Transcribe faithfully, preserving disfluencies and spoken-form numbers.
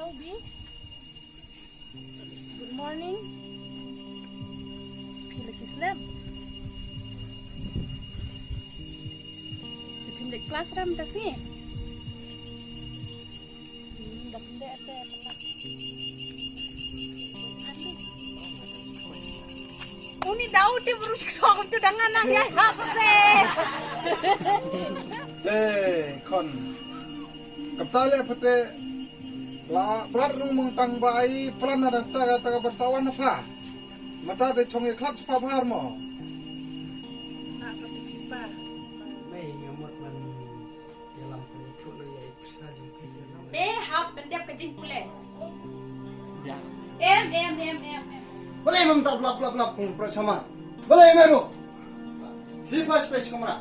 Good morning. Phi la ki slem? Phim leit klas ram ta sngi? Hmm, da pynbeit te. Uni dau te bru sik sok tu dangan na dia ha pe. Eh, khon. Kata le pete la prat rung mung tang ba ai pran na ta ta ka ban sawan na pha. Mata de chong e khat pha bhar mo. Mei nga mot man ya lam peni thu lo ya i pisa jing phi. Be hap bendep ka jing pule. Em em em em em. Bale mem ta blap blap blap kung pra chama. Bale meru. Hi first stage kamra.